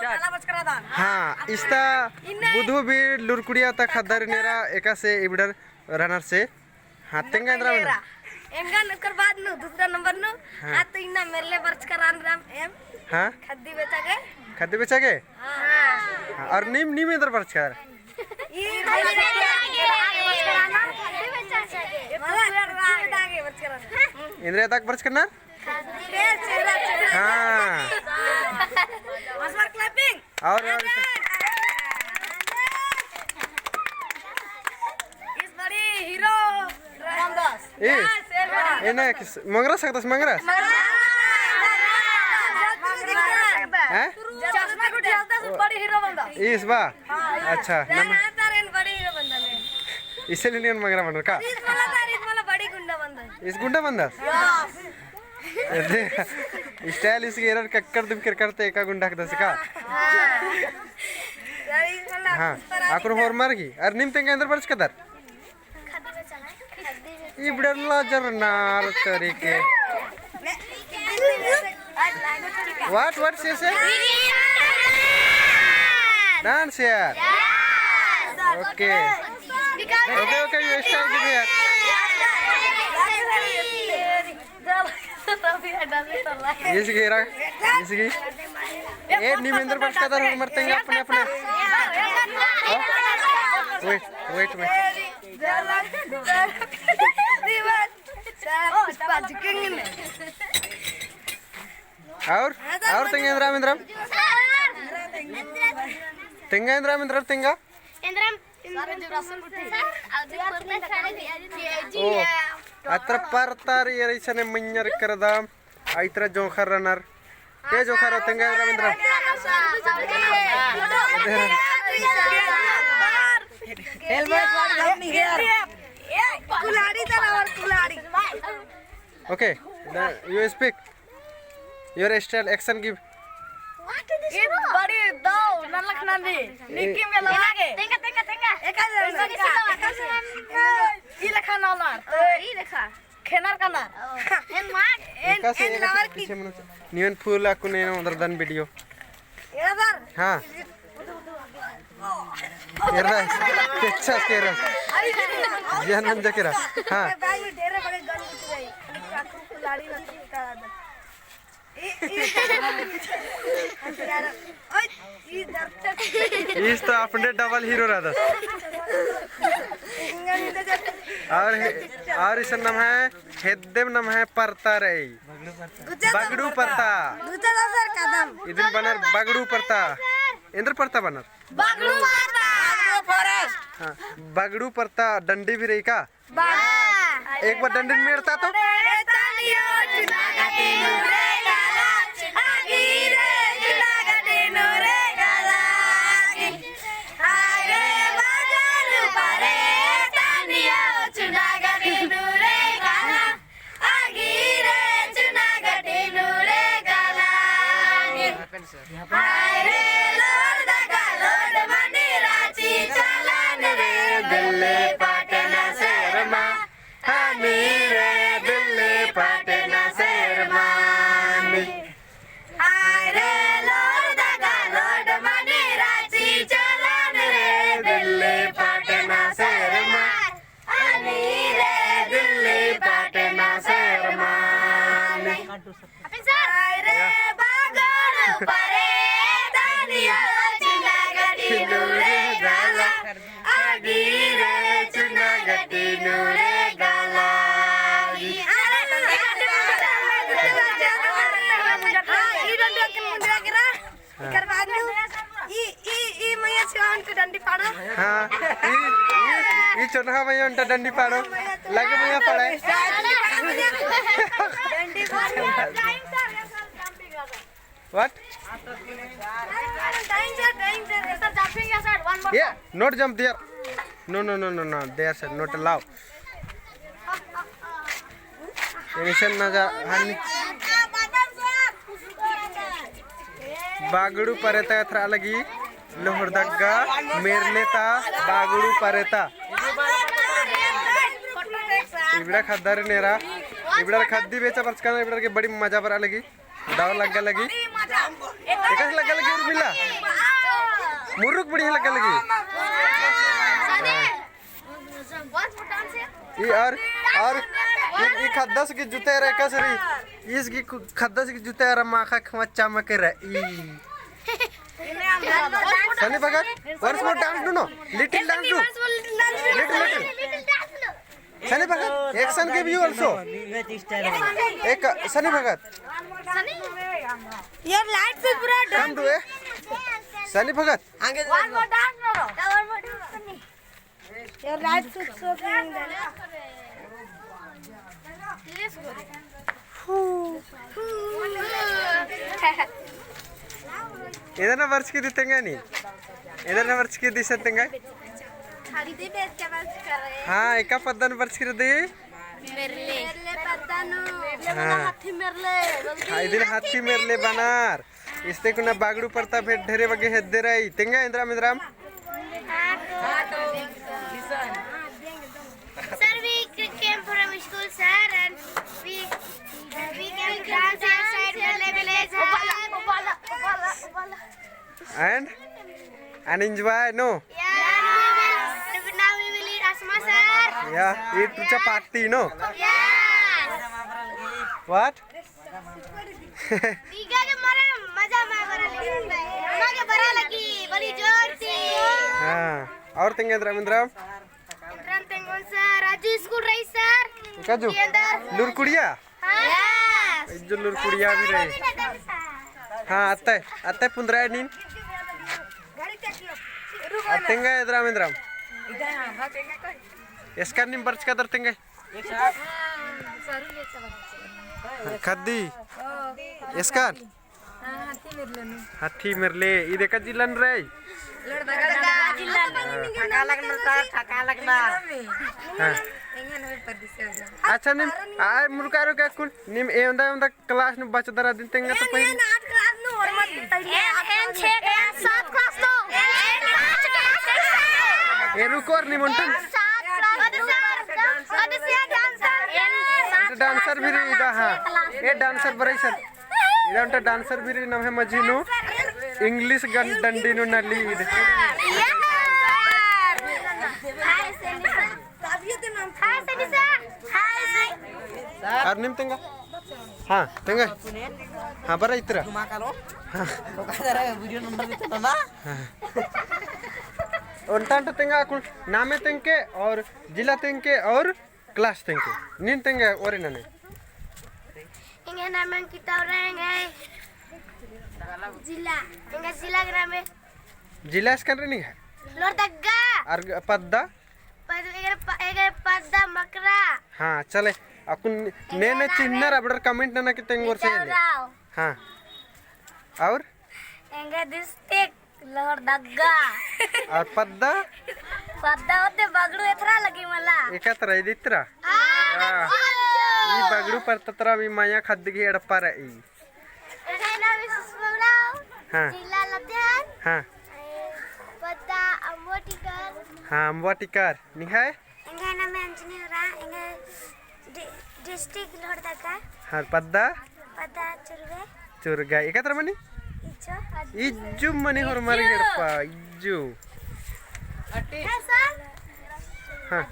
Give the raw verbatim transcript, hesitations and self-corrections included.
हाँ, इस्ता बुधु बीड़ लुरकुड़िया ता ख़द्दर नेरा एकासे इबड़र रनर से। हाँ, तेंगा एन्दरा मेनर। एंगन ओकर बाद नू, दूसरा नंबर नू, हाँ। हाँ, तो इन्ना मेरले बरचकर आन राम एम। हाँ। खद्दी बेचा गे। खद्दी बेचा गे? हाँ। हाँ, और नीम, नीम एन्दर बरचकर? ई एन्दरा तक बरचकर ना? हाँ। Once more clapping. और, और इस बड़ी हीरो रामदास। इस, इन्हें किस, मंगरा सकदस, मंगरा? हैं? चश्मा गुट्ठी हलदस, बड़ी हीरो बनदस। इस बा? हाँ, इस। अच्छा, नम- बड़ी हीरो बनदस। इसे लिए नियन मंगरा बनर का? इस मला तार, इस मला बड़ी गुंडा बनदस। इस गुंडा बनदस? Yes। एदे, style इसके एरर कक्कर दुम कर करते एका गुंडा के दस का? हाँ। हाँ, आकुर होर मार की। अरे नीम तेंगा एन्दर बरचकदर? इबड़न ला जरनार तरीके। What, what, से, से? Dance यार। Okay। Okay, okay, you start कीजिए यार। इसकी रा, इसकी। ए, नीम एन्दर बरचकदर, होर मरतेंगे अपने, अपने। हाँ? Wait, wait, wait। और, और तेंगा एन्दरा मेनर? तेंगा एन्दरा मेनर, तेंगा? एन्दरा ओ, अत्रा परतार एरा इसन मइय्याँ रअदम, अत्रा जोंख़र रअनर। ए जोंख़र तेंगा एन्दरा मेनर? Helmet, what is happening here? कुल्हाड़ी चलाओ, कुल्हाड़ी। Okay, the, you speak. Your style, action give. ई बड़ी दव नलख नंदी, निक्किम के लगा गे। तेंगा, तेंगा, तेंगा। एका जन, एका जन। ई लेखा नलख। ओ, ई लेखा। खेनर कनर। ओ, एन मार। एन, एका से एन एका लवर की। पीछे मनो। नियन full अक्कुन एन ओन्दरदन video। एरा सर। हाँ। केरा, अच्छा केरा। ज्ञान मंजा केरा। हाँ। भाई, ढेर बड़े गन उठ गई। कुल्हाड़ी लगी का। ए, ए, यार, ओए, ई दर्द। इस तो अपने double hero रअदस। और, और इसन नम्है, हेद्देम नम्है परता रई। बगड़ू परता। दूसरा सर कदम। इदिन बअनर बगड़ू परता। एन्दर परता बअनर? बगड़ू परता। हाँ, बगड़ू परता डंडी भी रई का? बा- एक बार डंडी मेरता तो। हाय रे लोर दगा लोड मनी रांची चालन रे, दिल्ली पटना शहर मा। हनी रे दिल्ली पटना शहर मा। हाय रे लोर दगा लोड मनी रांची चालन रे, दिल्ली पटना शहर मा। हनी रे दिल्ली पटना शहर मा। हाय रे बगड़ू परे दानिया चुनागटी नूरे गाला। आगी रे चुनागटी नूरे गाला। एकर बाद नू ई, ई, ई मइय्याँ छुआ ओन्टे डंडी पाड़ो। हाँ, ई, ई, ई चोन्हा मइय्याँ ओन्टे डंडी पाड़ो। लगे मइय्याँ पाड़े। डंडी पाड़ो। What? Time, sir, time, sir. Sir, jumping, sir. One more. Yeah, not jump there. No, no, no, no, no. There, sir, not allow. Tension ना जा, हानि। बागड़ू परेता एथरा लगी, लोहरदगा, मेरलेता, बागड़ू परेता। इबड़ा खद्दर नेरा, इबड़ा खद्दी बेचा बरचका ना, इबड़ा के बड़ी मजा बरआ लगी। दव लग्गा लगी। एकासे लग्गा लगी उर्मिला? मुरुक बढ़िया लग्गा लगी। ई और, और ई, ई खद्दस की जूते रे कसरी। इस की खु-, खद्दस की जूते रे माखा खमा चमक रे। ई। सनी भगत, once more dance, no, no, little dance, no, little, little. सनी भगत, action give you also. एक सनी भगत। Your light से पूरा come to ए। सनी भगत। One more dance, no, no. Your light से, से एदरना बरचकी दी तेंगा नी? एदरना बरचकी दी से तेंगा? हाँ, एका पद्दन बरचकी दी? मेरले। मेरले पद्दा नू। हाँ। हाथी मेरले। हाँ, इदिन हाथी मेरले बनार। इस्ते कुना बागड़ू परता भेंट ढेरे बग्गे हेद्दे रई। तेंगा एन्दरा मेन्दराम? Sir, we came from school, sir, and we, we came to dance outside Merle village. And, and enjoy, no? Yeah, and we will, now we will eat asma, sir. Yeah, eat chapati, no? Yes. What? दीघा के मारे मजा मा बरा लगी। मा के बरा लगी, बड़ी जोर से। हाँ, और तेंगा एन्दरा मेन्दराम? एन्दरा तेंगोन sir, राजू school रई sir। काजू? के अंदर? लुरकुड़िया? हाँ। इज्जो लुरकुड़िया भी रई। हाँ, अत्ते, अत्ते पुंदरा नीन। आ तेंगा एन्दरा मेन्दराम? एस्का नीम बरचका दर तेंगा? खद्दी। एस्कान? हाँ, हाथी मेरले नू। हाथी मेरले, ई देखा जिला नू रई? लोहरदगा जिला नू। ठका लगना sir, ठका लगना। हाँ। अच्छा, नीम, आ, मुरुका रुका कुल, नीम एवंदा, एवंदा class नू बचदर अदिन तेंगा तो पहिले। एन आठ class नू और मत। एन, एन छह class, सात class तो। एन पाँच class। ए रुको और निमंत्रण। सात class। ओदे sir, ओदे sir dancer। एन सात dancer भी रई इदा, हाँ। ए dancer बरई sir। इदा ओन्टा dancer भी रई नम्है मझी नू। English गन डंडी नू नली इदे। Hi सनी sir। Hi सनी sir। Hi। और नीम तेंगा? हाँ, तेंगा। हाँ, बरा इतरा। हाँ। हाँ। ओन्टा ओन्टा तेंगा, कुल नामे तेंगके और जिला तेंगके और class तेंगके। नीन तेंगा ओरे नने। एंग्है नामे अंकिता उराँव एंग्है। जिला। एंग्है जिला के नामे। जिला एस्कन रई निंग्है? लोहरदगा। और पद्दा? पद-, एंग्है प-, एंग्है पद्दा मकरा। हाँ, चले। अक्कुन ने ने चिन्हनर अबड़र comment नना के तेंगोर से ले। हाँ। और? एंग्है district लोहरदगा। और पद्दा? पद्दा ओते बगड़ू एथरा लगी मला। एका तरा इदी तरा? हाँ। हाँ। ई बगड़ू परता तरा मी मया खद्द गही एड़पा रई। एंग्है नामे सुषमा उराँव। हाँ। जिला लातेहार। हाँ। पद्दा अम्बोटिकर। हाँ, अम्बोटिकर। निंग्है? एंग्है नामे अंजनी उराँव, एंग्है डि-, district लोहरदगा। हाँ, पद्दा? पद्दा चुरगा। चुरगा। एका तरा मनी? इज्जो। इज्जो मनी होरमार एड़पा, इज्जो। हाँ। हाँ।